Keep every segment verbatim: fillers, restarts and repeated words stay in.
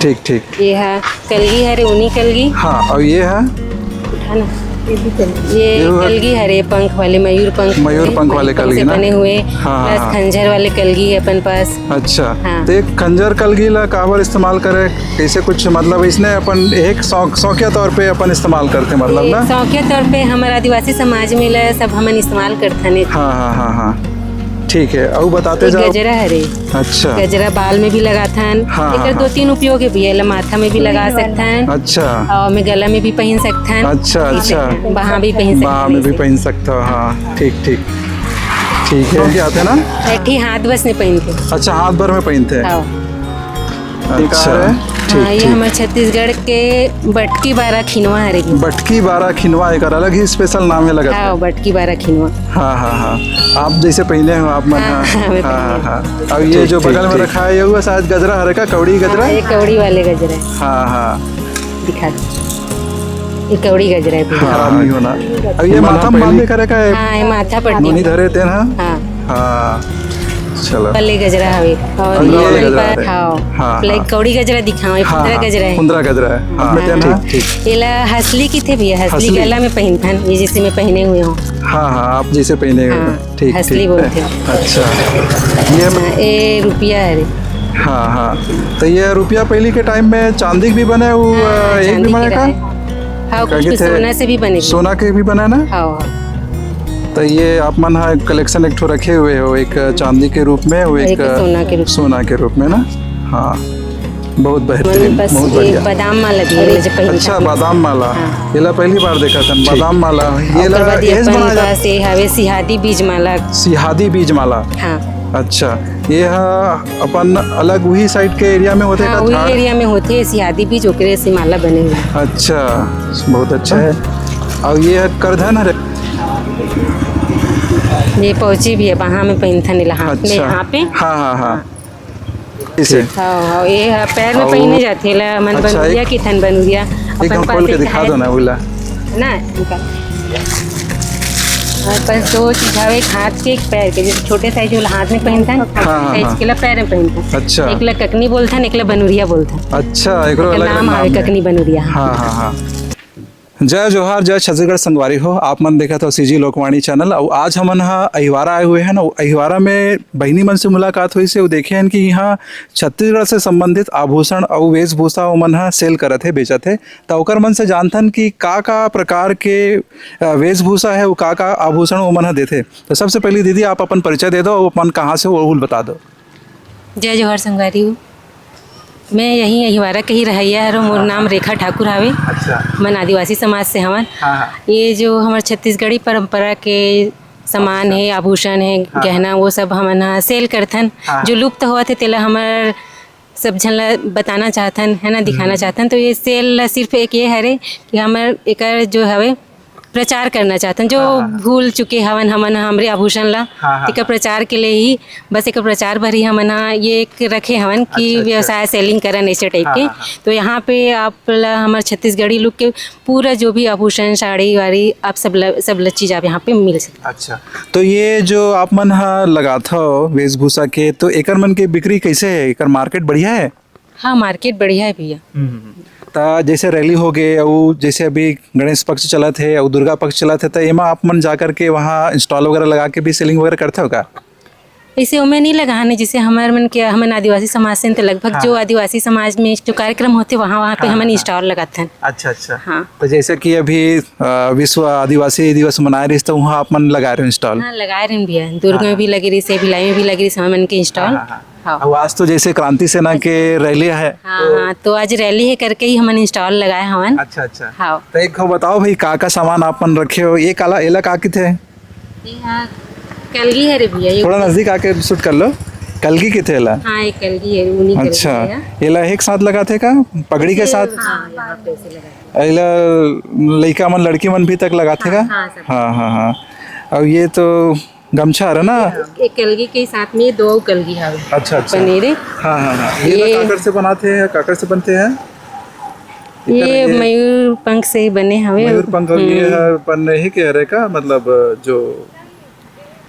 ठीक, ठीक। ये है कलगी हरे, ऊनी कलगी। हाँ, और ये है? उठा ना। ये भी कलगी। ये ये हुआ कलगी हरे, पंख वाले, मयूर पंख मयूर वाले, पंख वाले मयूर पंख कलगी से ना? बने हुए, हाँ, हाँ, plus हाँ। खंजर वाले कलगी है अपन पास। अच्छा, हाँ। तो एक खंजर कलगी ला काबर इस्तेमाल करे? कैसे कुछ, मतलब, इसने अपन एक शौक, शौकिया तौर पे अपन इस्तेमाल करते, मतलब, ये ना? शौकिया तौर पे हमारे आदिवासी समाज में ला सब हमन इस्तेमाल करथन। हाँ, हाँ, हाँ, हाँ। ठीक है, अउ बताते ये जाओ। गजरा हरे। अच्छा। गजरा बाल में भी लगाथन। हाँ, एकर हाँ, दो हाँ। तीन उपयोग है भैया, एला माथा में भी लगा सकथन। अच्छा। और में गला में भी पहन सकथन। अच्छा, अच्छा। बाहाँ भी पहन सकथन बाहाँ में भी ऐसे। पहन सकता हूँ, हाँ, ठीक, ठीक। ठीक है। तो क्या आते ना? एक ही हाथ बस नहीं पहनते। अच्छा, हाथ भर में पहनते हैं। हाँ। अच्छा, हाँ, ठीक, ये ठीक। हमारे छत्तीसगढ़ के बटकी बारा खिनवा हरे। बटकी बारा खिनवा, एक अलग ही special नाम है लगता है। हाँ, बटकी बारा खिनवा। हाँ, हाँ, हाँ। आप जैसे पहने हो, आप मन, हाँ, हाँ, हाँ, मैं हाँ, पहने हाँ, हाँ। अब ये ठीक, जो ठीक, बगल में ठीक। रखा है, ये हुआ शायद गजरा हरे का, कौड़ी गजरा? हाँ, ये कौड़ी वाले गजरा है। हाँ, हाँ। दिखा दो। ये कौड़ी गजरा है पूरा। हाँ, खराब नहीं होना। अब ये माथा में बांधे करे का है? हाँ, ये माथा पट्टी। नोनी धरे तेन, हाँ? हाँ। हाँ। चलो। पल्ले गजरा हवे। और और ये ये वाले वाला गजरा पर, हवे। हाँ, हाँ, like हाँ। कौड़ी गजरा दिखाओ, ये हाँ, फुंदरा हाँ, गजरा है। फुंदरा गजरा है। हाँ, हाँ। बताया ना? ठीक, ठीक। एला हसली किथे भैया, हसली हसली। गला में पहनथन, ये जैसे मैं पहने हुए हूँ। हाँ, हाँ, आप जैसे पहने हुए हाँ, हैं। ठीक, हसली ठीक। बोलते हैं। अच्छा, ये हाँ, ये रुपया है रे। हाँ, हाँ। तो ये रुपया पहली के time में चांदी के भी बने, वो, हाँ, अ, एक चांदी भी बने के का? रहे। हाँ, का कुछ, कुछ किथे? सोना से भी बने। सोना के भी बने ना? हाँ, हाँ। तो ये आप मन हा collection एक ठो रखे हुए हो, एक चांदी के रूप में, वो एक एक सोना के रूप में। सोना के रूप में ना? हाँ, बहुत मन बेहतरीन, बस बहुत ये बढ़िया। बादाम माला भी है, मुझे पहन अच्छा, का। बादाम माला, हाँ। ये ला पहली बार देखा था, ठीक। बादाम माला। ये ओकर ला बाद ये एज अपन बनाया पास ये हवे सिहादी बीज माला। सिहादी बीज माला। हाँ। अच्छा, ये हा अपन अलग वही side के area में होथे हाँ, का वही झाड़? Area में होथे, सिहादी बीज ओकरे से माला बने हुए। अच्छा, बहुत अच्छा है। और ये है करधन हरे। ये पौची भी है, बाहाँ में पहनथन एला, हाथ में, अच्छा। यहाँ पे। हाँ, हाँ, हाँ। हाँ। इसे। हाँ, हाँ, ये है, पैर में और पहने जाथे, एला मन अच्छा, बनुरिया एक, किथन बनुरिया। एक अपन हम खोल पास के एक दिखा है। दो ना, बोला। ना, इनका। और बस दो चीज हवे, एक हाथ के, एक पैर के। जैसे छोटे size वाला हाथ में पहनथन, हाँ, हाँ, size हाँ। के ला पैर में पहनथन। अच्छा। एक ला ककनी बोलथन, एक ला बनुरिया बोलथन। अच्छा, एकरो एकर अलग-अलग नाम नाम आवे है। ककनी बनुरिया। हाँ, हाँ, हाँ। जय जोहार, जय छत्तीसगढ़ संगवारी हो। आप मन देखत हो CG लोकवाणी channel। अउ आज हमन ह अहिवारा आए हुए हैं ना, अहिवारा में बहिनी मन से मुलाकात हुई से, वो देखे हैं कि यहाँ छत्तीसगढ़ से संबंधित आभूषण अउ वेशभूषा ओमन ह sale करत हे, बेचत हे। त ओकर मन से जानथन कि का-का प्रकार के, अ, वेशभूषा है, वो का-का आभूषण ओमन ह देथे। तो सबसे पहले दीदी, आप अपन परिचय दे दो, अपन कहाँ से हो, वो बता दो। जय जोहार संगवारी हो, मैं यही अहिवारा के ही रहइया हरो, मोर हाँ, नाम हाँ। रेखा ठाकुर हावे। अच्छा। मन आदिवासी समाज से हवन। हाँ, हाँ। ये जो हमर छत्तीसगढ़ी परंपरा के सामान अच्छा। हे, आभूषण हे, हाँ, गहना, हाँ। वो सब हमन ह sale करथन। हाँ, जो हाँ। लुप्त होवत हे, तेला हमर सब झन ला बताना चाहथन, है ना, दिखाना हम्म। चाहथन। तो ये sale ला सिर्फ एक ये हरे कि हमर एकर जो हवे, प्रचार करना चाहथन, जो हाँ, हाँ, हाँ। भूल चुके हवन हमन ह हमरे आभूषण ला, हाँ, हाँ, तेकर हाँ। प्रचार के लिए ही, बस एक प्रचार बर ही हमन ह ये एक रखे हवन कि अच्छा, अच्छा। व्यवसाय, selling करन, ऐसे type हाँ, के। हाँ, हाँ। तो यहाँ पे आप ला हमर छत्तीसगढ़ी look के पूरा जो भी आभूषण, साड़ी वाड़ी, आप सब ल-, सब ल-, चीज आप यहाँ पे मिल सकते। अच्छा, तो ये जो आप मन ह लगाथव वेशभूषा के, तो एकर मन के बिक्री कैसे है? एकर market बढ़िया है? हाँ, market बढ़िया है भैया। हम्म, हम्म, हम्म। त जैसे रैली हो गए, अउ जैसे अभी गणेश पक्ष चलत है अउ दुर्गा पक्ष चलत है, त एमा आप मन जा करके वहाँ stall वगैरह लगा के भी selling वगैरह करते हो का? ऐसे ओमे नहीं लगा है, जैसे हमारे मन के, हमन आदिवासी समाज से हैं, तो लगभग हाँ, जो हाँ। आदिवासी समाज में जो कार्यक्रम होते, वहाँ, वहाँ पे हाँ, हमन हाँ, हाँ। Stall लगाते हैं। अच्छा, अच्छा। हाँ। तो जैसे कि अभी, अ, विश्व आदिवासी दिवस मनाए रहिस, तो वहाँ आप मन लगाए रहे stall? हाँ, लगाए रहे भैया, दुर्ग हाँ, में हाँ। भी लगे रहिस, भिलाई में भी लगे रहिस, हमन के stall। हाँ, हाँ, हाँ। हाँ। अउ आज तो जैसे क्रांति सेना के rally है, हाँ, तो हाँ, तो आज rally है करके ही हमन stall लगाए हवन। अच्छा, अच्छा। हाँ। तो एक ठो बताओ भाई, का का सामान आप मन रखे हो? ये काला, एला का किथे? ये हाँ, कलगी है रे भैया, ये थोड़ा नजदीक आके shoot कर लो। कलगी किथे एला? हाँ, ये कलगी है, ऊनी कलगी अच्छा, है। एला एक साथ लगाथे का? पगड़ी के ऐसे, साथ? हाँ, यहाँ पे ऐसे लगाते हैं। एला लइका मन, लड़की मन भी तक लगाथे का? हाँ, हाँ, सब। हाँ, हाँ, हाँ। अब ये तो गमछा हरे ना? एक कलगी के साथ में दो कलगी हवे। अच्छा, अच्छा। बने रे। हाँ, हाँ, हाँ। ये ये काकर से बनाते हैं, काकर से बनते हैं? ये इधर ये मयूर पंख से बने हवे। मयूर पंख, और ये हम्म। है, अपन नहीं कह रहे का, मतलब, जो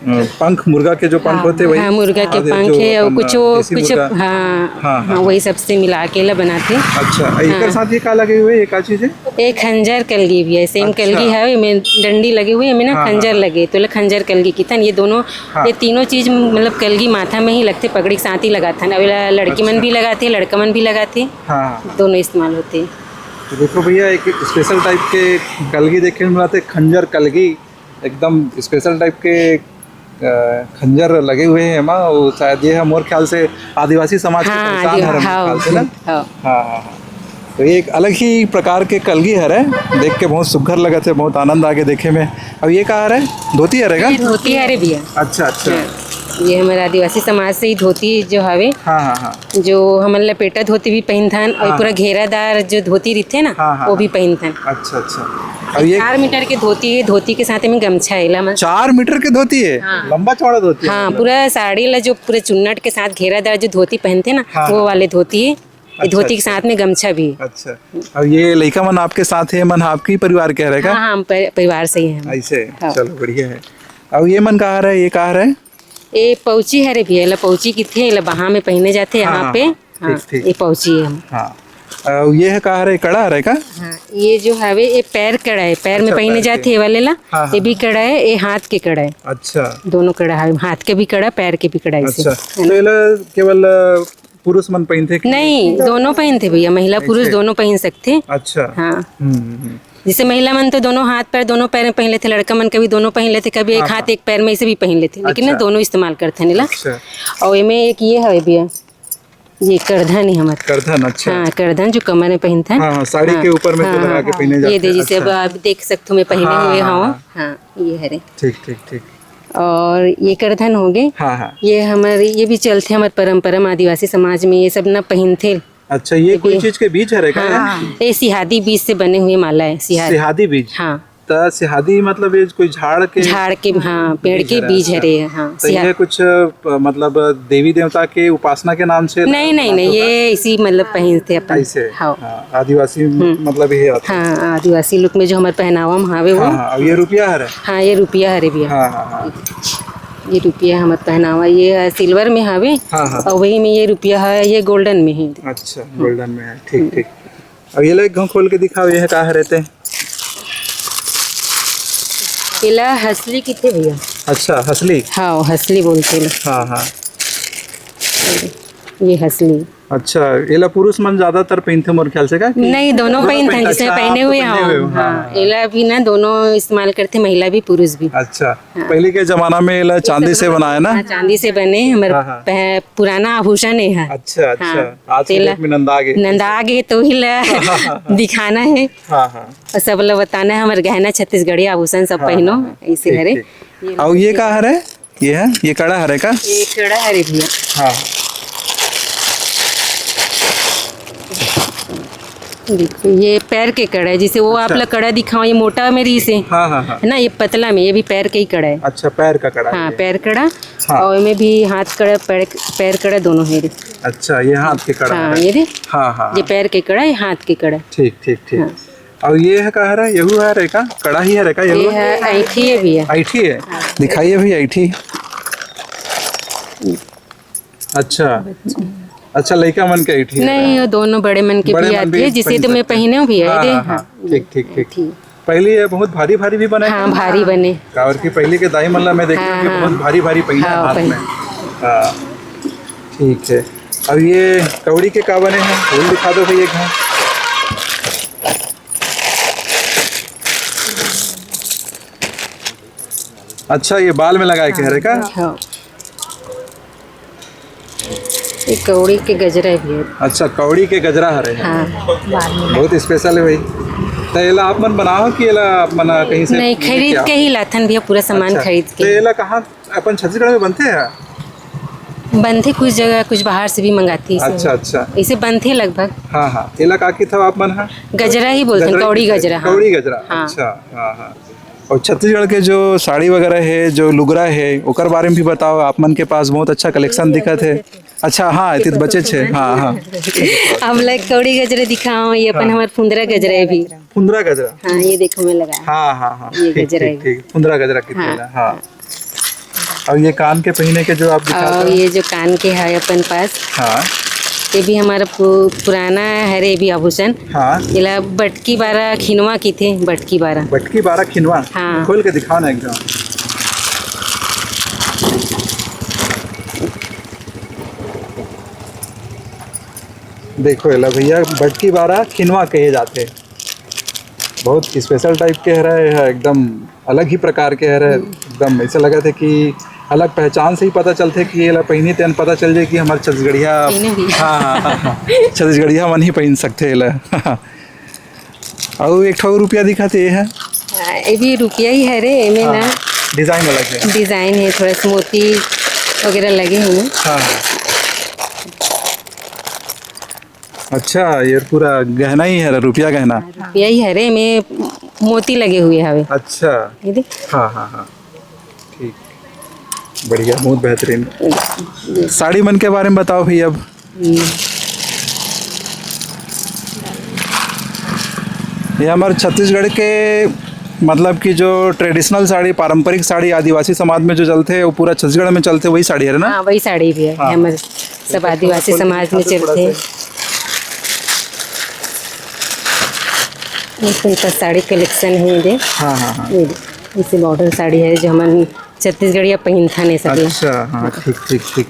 पंख, मुर्गा के जो पंख हाँ, होथे, वही? हाँ, मुर्गा के हाँ, पंख जो हे, और अपन, कुछ अ, वो, देसी कुछ, मुर्गा। हाँ, हाँ, हाँ, हाँ। वही सबसे मिला के ला बनाथे। अच्छा, एकर हाँ। साथ ये का लगे हुए, ये का चीज है? एक खंजर कलगी भी है, सेम अच्छा। कलगी है, एमे डंडी लगे हुए, एमे ना हाँ, हाँ, खंजर हाँ। लगे, तो ले खंजर कलगी किथन। ये दोनों, हाँ। ये तीनों चीज मतलब कलगी माथा में ही लगथे, पगड़ी के साथ ही लगाथन। अब एला लड़की मन अच्छा। भी लगाथे, लड़का मन भी लगाथे, हाँ, हाँ। दोनों इस्तेमाल होथे। तो देखो भैया, एक स्पेशल टाइप के कलगी देखे मिलाथे, खंजर कलगी, एकदम स्पेशल टाइप के, अ, खंजर लगे हुए हैं एमा। वो शायद ये है, मोर ख्याल से आदिवासी समाज के हाँ, पहचान आदि-, हरे, मोर हाँ, ख्याल से ना। हाँ। हाँ, हाँ, हाँ। तो ये एक अलग ही प्रकार के कलगी हरे, देख के बहुत सुग्घर लगत है, बहुत आनंद आगे देखे में। अब ये का हरे? धोती हरे का? ये धोती हरे भैया। अच्छा, अच्छा। हाँ। ये हमारे आदिवासी समाज से ही धोती जो हवे, हाँ, हाँ, हाँ। जो हमन लपेटा धोती भी पहिनथन और हाँ, पूरा हाँ। घेरादार जो धोती रहिथे ना, हाँ, हाँ, वो भी हाँ। पहिनथन। अच्छा, अच्छा। और ये चार मीटर के धोती है, धोती के साथ में गमछा है, ला मन। चार मीटर के धोती है? हाँ। लंबा चौड़ा धोती है हाँ, मतलब? पूरा साड़ी ला जो पूरे चुन्नट के साथ घेरादार जो धोती पहनथे ना, हाँ, वो हाँ। वाले धोती है। ये अच्छा, धोती के अच्छा। साथ में गमछा भी। अच्छा। अब ये लइका मन आपके साथ है, मन आपके ही परिवार के हरे का? हाँ, हाँ, हम पर-, परिवार से ही हैं हम। ऐसे? हाँ। चलो, बढ़िया है। अब ये मन का हरे, ये का हरे? ये पौची हरे भैया, एला पौची किथे, एला बाहाँ में पहिने जाथे, हाँ, यहाँ हाँ, पे। हाँ, हाँ, ठीक, ठीक। ये पौची है हम। हाँ। अउ ये है का हरे, कड़ा हरे का? हाँ, ये जो हवे, ये पैर कड़ा है, पैर में अच्छा, पहिने पैर जाथे, के। ये वाले ला। हाँ, हाँ, ये भी हाँ। कड़ा है, ये हाथ के कड़ा है। अच्छा। दोनों कड़ा है, हाथ के भी कड़ा, पैर के भी कड़ा, ऐसे। अच्छा, है तो ना? एला केवल, अ, पुरुष मन पहिनथे कि? नहीं, दोनों पहिनथे भैया, महिला पुरुष ऐसे? दोनों पहिन सकथे। अच्छा। हाँ। हम्म, हम्म, हम्म। जैसे महिला मन तो दोनों हाथ पैर, दोनों पैर में पहिन लेथे, लड़का मन कभी दोनों पहिन लेथे, कभी एक हाँ, हाथ हाँ। एक पैर में ऐसे भी पहिन लेथे, लेकिन ना अच्छा। दोनों इस्तेमाल करथे नीला। अच्छा। और एमे एक ये हवे भैया, ये करधन है हमारे। करधन, अच्छा। हाँ, करधन जो कमर में पहिनथन। हाँ, हाँ, साड़ी हाँ, के ऊपर में जो हाँ, लगा हाँ, के हाँ। पहिने ये जाथे, दे, जैसे अब अच्छा। आप देख सकथो, मैं पहिने हाँ, हुए हाँ, हूँ। हाँ। हाँ, ये हरे। ठीक, ठीक, ठीक। और ये करधन हो गए। हाँ, हाँ। ये हमारे, ये भी चलथे हमारे परंपरा में, आदिवासी समाज में ये सब ना पहिनथे। अच्छा, ये ये कोई भी चीज के बीज हरे का? हाँ, ये सिहादी बीज से बने हुए माला है, सिहादी। सिहादी बीज? हाँ। त सिहादी मतलब ये कोई झाड़ के? झाड़ के, हाँ, पेड़ बीज के हरे, बीज अच्छा। हरे, हाँ, तो ये सिहा- कुछ, अ, मतलब देवी देवता के उपासना के नाम से नहीं, नहीं, नहीं, बनाते हो ये इसी मतलब पहिनथे अपन। ऐसे? हाँ। हाँ, आदिवासी हम्म। मतलब ये आता है। हाँ, आदिवासी लुक में जो हमारे पहनावा में हवे वो। हाँ, हाँ, अब ये रुपया हरे? हाँ, ये रुपया हरे भैया। हाँ, हाँ, हाँ। ये रुपया हमारे पहनावा, ये है सिल्वर में हवे। हाँ, हाँ। और वही में ये रुपया है, ये गोल्डन में है। अच्छा, गोल्डन में है, ठीक, ठीक। अब ये ला एक घाव खोल के दिखाओ, ये है का हरे ते? एला हसली किथे भैया? अच्छा, हसली? हाँ, हसली बोलथे एला। हाँ, हाँ। ये हसली। अच्छा, एला पुरुष मन ज्यादातर पहिनथे मोर ख्याल से का कि? नहीं, दोनों दोनों पहिनथन, पहिनथे, जैसे अच्छा, पहने आप तो हुए पहने हो। हुए हो, हाँ, हाँ, हाँ। एला भी ना दोनों इस्तेमाल करथे, महिला भी पुरुष भी। अच्छा, हाँ। पहले के जमाना में एला चांदी से बनाए ना? हाँ, चांदी से बने, हमर हाँ, हाँ। पह-, पुराना आभूषण है। अच्छा, अच्छा। हाँ। आज के तेला date में नंदा गे। नंदा गे तो ही ला दिखाना है। हाँ, हाँ। और सब ला बताना है, हमर गहना छत्तीसगढ़ी आभूषण सब हाँ, पहिनो, हाँ, हाँ। ऐसे ठीक, हरे। ठीक। ये अउ ये का हरे? ये है, ये कड़ा हरे का? ये कड़ा हरे भैया। हाँ। देखो, ये पैर के कड़ा है, जैसे वो आप अच्छा। ला कड़ा दिखाओ, ये मोटा में रहिसे। हाँ, हाँ, हाँ। है ना, ये पतला में, ये भी पैर के ही कड़ा है। अच्छा, पैर का कड़ा हाँ, है। पैर कड़ा। हाँ। और में भी हाथ कड़ा, पैर, पैर कड़ा दोनों है रे। अच्छा, ये हाथ के कड़ा हाँ, है। ये रे। हाँ, हाँ, ये हाँ। पैर के कड़ा, ये हाथ के कड़ा। ठीक, ठीक, ठीक। हाँ। और ये है का हरे? यहू हरे का? कड़ा ही हरे का? यहू ये है, ऐठी है भैया। ऐठी है? हाँ। दिखाइए भैया, ऐठी। अच्छा। अच्छा, लइका मन के ऐठी है। नहीं, ये दोनों बड़े मन के बड़े भी मन आती भी है, जिसे तो मैं पहिन सकते हैं। पहिने हूँ भैया, हाँ, ये दे, हाँ, हाँ। हाँ। ठीक, ठीक, ठीक। ऐठी। पहले ये बहुत भारी भारी बने हाँ, थे। भारी बने। काबर कि पहले के दाई मन ला मैं देखे हाँ, हूँ कि हाँ। बहुत भारी भारी पहिने हाँ, हाथ पहिने। में। हाँ, ठीक है। अब ये कौड़ी के का बने हैं, वो दिखा दो भैया एक बार। अच्छा, ये बाल में लगाए के हरे का? हाँ। ये कौड़ी के गजरा है भैया। अच्छा, कौड़ी के गजरा हरे। हाँ। बहुत स्पेशल है भाई। तो एला आप मन बनाओ कि एला आप मन कहीं से नहीं, लेके खरीद आओ? के ही लाथन भैया, पूरा सामान अच्छा, खरीद के। तो एला कहाँ अपन छत्तीसगढ़ में बनथे? बनथे कुछ जगह, कुछ बाहर से भी मंगाथे इसे। अच्छा, अच्छा। इसे बनथे लगभग। हाँ, हाँ। एला का किथव आप मन हा? गजरा ही बोलथन, गजरा ही कौड़ी बोलथन। गजरा, हाँ। कौड़ी गजरा। हाँ। अच्छा, हाँ, हाँ। और छत्तीसगढ़ के जो साड़ी वगैरह है, जो लुगरा है, ओकर बारे में भी बताओ। आप मन के पास बहुत अच्छा कलेक्शन दिखत है। अच्छा, हाँ, एती तो बचे छे। हाँ, हाँ। अब लाइक कौड़ी गजरा दिखाओ, ये अपन हाँ। हमार फुंदरा गजरा है भी। फुंदरा गजरा? हाँ, ये देखो मैं लगाया। हाँ, हाँ, हाँ। ये ठीक, गजरा ठीक, है। ठीक। फुंदरा गजरा किथे हाँ। ला? हाँ। अउ ये कान के पहिने के जो आप दिखात और हव? ये जो कान के है अपन पास, हाँ। ये भी हमारा पु-, पुराना हरे भी आभूषण। हाँ। एला बटकी बारा खिनवा किथे, बटकी बारा। बटकी बारा खिनवा? हाँ। खोल के दिखाओ ना एकदम। देखो एला भैया, बटकी बारा खिनवा कहे जाथे। बहुत special type के हरे, एकदम अलग ही प्रकार के हरे। हम्म। एकदम ऐसा लगथे कि अलग पहचान से ही पता चलथे कि एला पहिनी तेन पता चल जाए कि हमर छत्तीसगढ़िया। पहिने भी। हाँ, हाँ, हाँ, हाँ। छत्तीसगढ़िया मन ही पहिन सकथे एला। अउ एक ठो रुपया दिखत हे, ये ह? हाँ, ये भी रुपया ही हरे, एमे हाँ, ना design अलग है। Design है, थोड़ा सा मोती वगैरह लगे हुए हैं। हाँ, हाँ। अच्छा, ये पूरा गहना ही है, रुपया गहना। रुपया ही हरे, एमे मोती लगे हुए हवे। अच्छा। ये देख। हाँ, हाँ, हाँ। ठीक। बढ़िया, बहुत बेहतरीन। ये देख। साड़ी मन के बारे में बताओ भैया अब। हम्म। ये हमारे छत्तीसगढ़ के, मतलब कि जो traditional साड़ी, पारंपरिक साड़ी आदिवासी समाज में जो चलथे, वो पूरा छत्तीसगढ़ में चलथे, वही साड़ी है ना? हाँ, वही साड़ी भी है। हाँ। हमारे सब आदिवासी समाज में चलथे। ये कुल का साड़ी collection है, ये दे। हाँ, हाँ, हाँ। ये दे, इसे modern साड़ी है जो हमन छत्तीसगढ़िया पहिनथन, ये सब ला। अच्छा, हाँ, ठीक, ठीक, ठीक।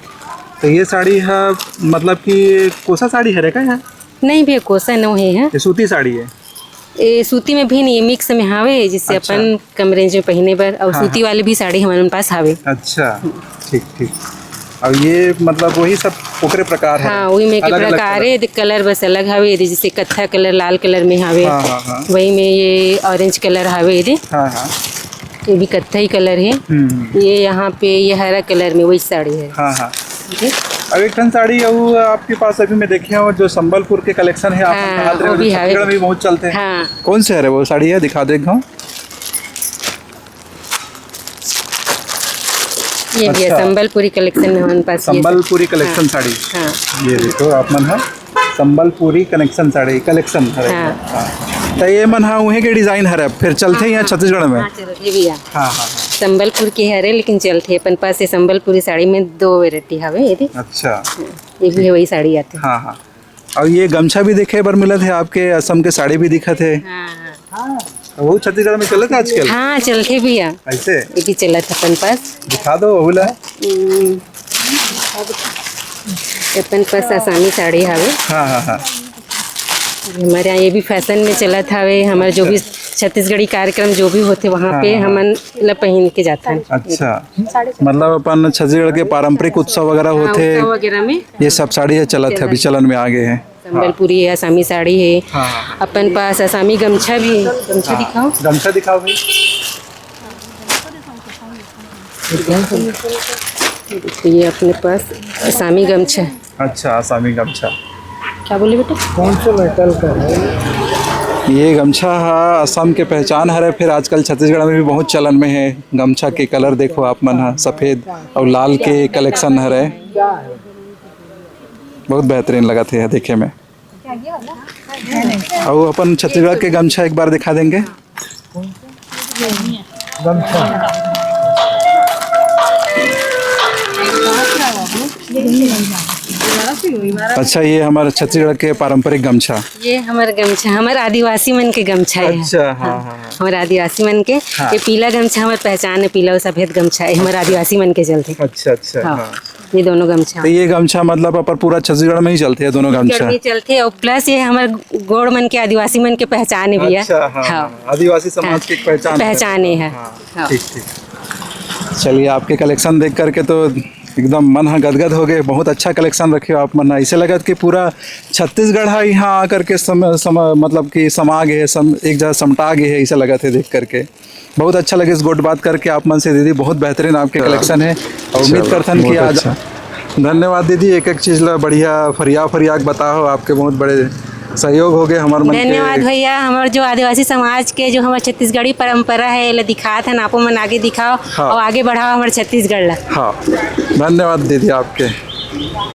तो ये साड़ी है, मतलब कि कोसा साड़ी है रे का है? नहीं भैया, कोसा नो है, है। ये सूती साड़ी है? ये सूती में भी नहीं, mix में हावे, जिससे अच्छा। अपन कम range में पहिने बर, और हाँ, सूती हाँ। वाली भी साड़ी हमारे पास हावे। अच्छा, ठीक, ठीक। अब ये मतलब वही सब ओकरे प्रकार है? हाँ, वही में के अलग-अलग प्रकार colour। है, देख, colour बस अलग हावे, ये जैसे कत्था colour, लाल colour में हावे। हाँ, हाँ, हाँ। वही में ये orange colour हावे, ये दे। हाँ, हाँ। ये भी कत्थई colour है। हम्म, हम्म। ये यहाँ पे ये हरा colour में वही साड़ी है। हाँ, हाँ। जी। अब एक ठन साड़ी अउ आपके पास अभी मैं देखे हूँ, जो संबलपुर के collection है, आप हाँ, कहा थे, वो भी है। छत्तीसगढ़ में भी बहुत चलते हैं। हाँ। कौन से हरे वो साड़ी है, दिखा दे एक घाव। ये भी है, अच्छा। संबलपुरी collection में हमारे पास ये सब। संबलपुरी collection हाँ। साड़ी। हाँ। ये देखो आप मन हा, संबलपुरी collection साड़ी, collection हरे। हाँ। हाँ। तो ये मन हा उहे के design हरे, फिर चलथे हाँ, यहाँ हाँ। छत्तीसगढ़ में? हाँ, चलथे भैया। हाँ, हाँ, हाँ। संबलपुर के हरे, लेकिन चलथे अपन पास ये संबलपुरी साड़ी में दो variety हवे, ये देख। अच्छा। हाँ, ये भी है, वही साड़ी आथे। हाँ, हाँ। अउ ये गमछा भी देखे बर मिलत हे आपके, असम के साड़ी भी दिखत हे। हाँ, हाँ। वो छत्तीसगढ़ में चलत हे आजकल? हाँ, चलथे भैया। ऐसे? ये भी चलत हे अपन पास। दिखा दो वहू ला। हम्म। अपन पास आसामी साड़ी हवे। हाँ, हाँ, हाँ। हमारे यहाँ ये भी fashion में चलत हवे। हमारे जो भी अच्छा। छत्तीसगढ़ी कार्यक्रम जो भी होथे, वहाँ हाँ, पे हाँ, हाँ। हमन ला पहिन के जाथन। अच्छा, मतलब अपन छत्तीसगढ़ के पारंपरिक उत्सव वगैरह हाँ, होथे, उत्सव वगैरह में। ये सब साड़ी हे चलत हे, अभी चलन में आ गए हे। संबलपुरी हे, आसामी साड़ी हे, हाँ। अपन पास आसामी गमछा भी हे। गमछा हाँ। दिखाओ। गमछा दिखाओ भाई। तो ये अपने पास आसामी गमछा। अच्छा, आसामी गमछा। क्या बोले बेटा? कौन से मेटल का है? ये गमछा हा असम के पहचान हरे, फिर आजकल छत्तीसगढ़ में भी बहुत चलन में हे। गमछा के colour देखो आप मन हा, सफेद अउ लाल के collection हरे। बहुत बेहतरीन लगत हे देखे में। अउ अपन छत्तीसगढ़ के गमछा एक बार दिखा देंगे। गमछा। अच्छा, ये हमारे छत्तीसगढ़ के पारंपरिक गमछा। ये हमारे गमछा, हमारे आदिवासी मन के गमछा हे। अच्छा, हाँ, हाँ, हाँ। हमारे आदिवासी मन के हाँ। ये पीला गमछा हमारे पहचान हे, पीला अउ सफेद गमछा हे, हमारे आदिवासी मन के चलथे। अच्छा, अच्छा, हाँ। हाँ। ये दोनों गमछा। तो ये गमछा मतलब अपन पूरा छत्तीसगढ़ में ही चलथे, ये दोनों गमछा? छत्तीसगढ़ में चलथे, अउ plus ये हमर गोंड़ मन के, आदिवासी मन के पहचान हे भैया। अच्छा, हाँ, हाँ। हाँ, आदिवासी समाज हाँ। की एक पहचान हे। पहचान हे, हाँ। हाँ, हाँ। ठीक, ठीक। चलिए, आपके collection देख करके तो एकदम मन ह गदगद हो गए। बहुत अच्छा collection रखे हो आप मन ह। ऐसे लगत कि पूरा छत्तीसगढ़ ह यहाँ आकर के सम-, सम-, मतलब कि समा गए हे, सम-, एक जगह समटा गए हे, ऐसे लगत हे देख करके। बहुत अच्छा लगे इस गोठ बात करके आप मन से दीदी, बहुत बेहतरीन आपके collection हे अउ उम्मीद चलो, करथन कि बहुत आज अच्छा। धन्यवाद दीदी, एक एक चीज ला बढ़िया फरिया फरिया के बताओ, आपके बहुत बड़े सहयोग हो गए हमर मन के। धन्यवाद भैया, हमर जो आदिवासी समाज के जो हमर छत्तीसगढ़ी परंपरा हे, एला दिखात हन, आपो मन आगे दिखाओ हाँ। अउ आगे बढ़ाओ हमर छत्तीसगढ़ ला। हाँ, धन्यवाद दीदी आपके।